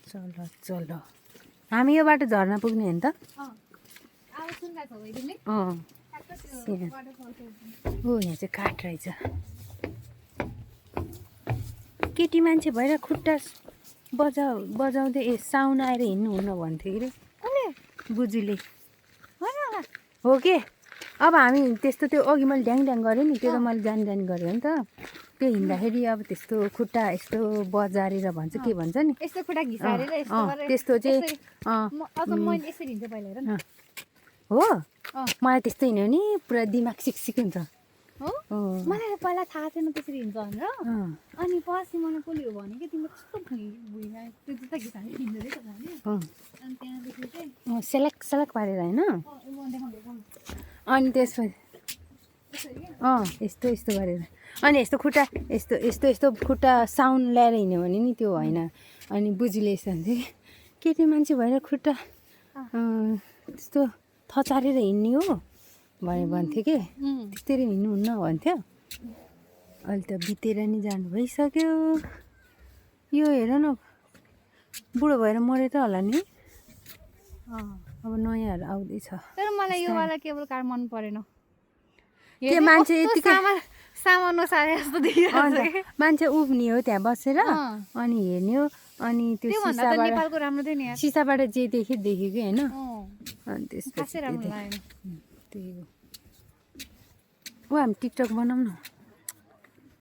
चलो चलो हामी यो बाटो झर्ना पुग्ने हो नि त ओ यहाँ चाहिँ काठ रहेछ केटी मान्छे भएर खुट्टा बजाउँदै साउन आएर हिँड्नु हुन भन्थ्यो कि रे बुजुले हो के अब हामी त्यस्तो त्यो अघि मैले ड्याङ गरेँ नि त्यो त मैले जानी गरेँ हो नि त त्यो हिँड्दाखेरि अब त्यस्तो खुट्टा यस्तो बजारेर भन्छ के भन्छ नि यस्तो खुट्टा घिसारेर यस्तो गरेर त्यस्तो चाहिँ अझ मैले यसरी हिँड्छु पहिला हेर न हो मलाई त्यस्तो हिँड्यो नि पुरा दिमाग सिकसिक हुन्छ हो मलाई पहिला थाहा थिएन त्यसरी हिँड्छ भनेर अनि पछि मलाई कसले हो भने कि तिम्रो कस्तो भुइँमा त्यो जुत्ता घिसाएर हिँड्दो रहेछ भने अनि त्यहाँदेखि चाहिँ सेलेक्ट पारेर होइन अनि त्यसपछि यस्तो यस्तो गरेर अनि यस्तो खुट्टा यस्तो खुट्टा साउन्ड ल्याएर हिँड्यो भने नि त्यो होइन अनि बुझीले यस्तो भन्थ्यो केटी मान्छे भएर खुट्टा त्यस्तो थचारेर हिँड्ने हो भनेर भन्थ्यो कि त्यस्तै हिँड्नुहुन्न भन्थ्यो अहिले त बितेर नि जानु भइसक्यो यो हेर न बुढो भएर मरे त होला नि अब नयाँहरू आउँदैछ तर मलाई यो वाला केबल कार मन परेन के मान्छे यतिकै सामान नसारे जस्तो देखिरहेको छ मान्छे उभिने हो त्यहाँ बसेर अनि हेर्ने हो अनि त्यो नेपालको राम्रो थियो नि सिसाबाट जे देख्यो कि होइन अनि खासै राम्रो लागेन त्यही हो हामी टिकटक बनाऊँ न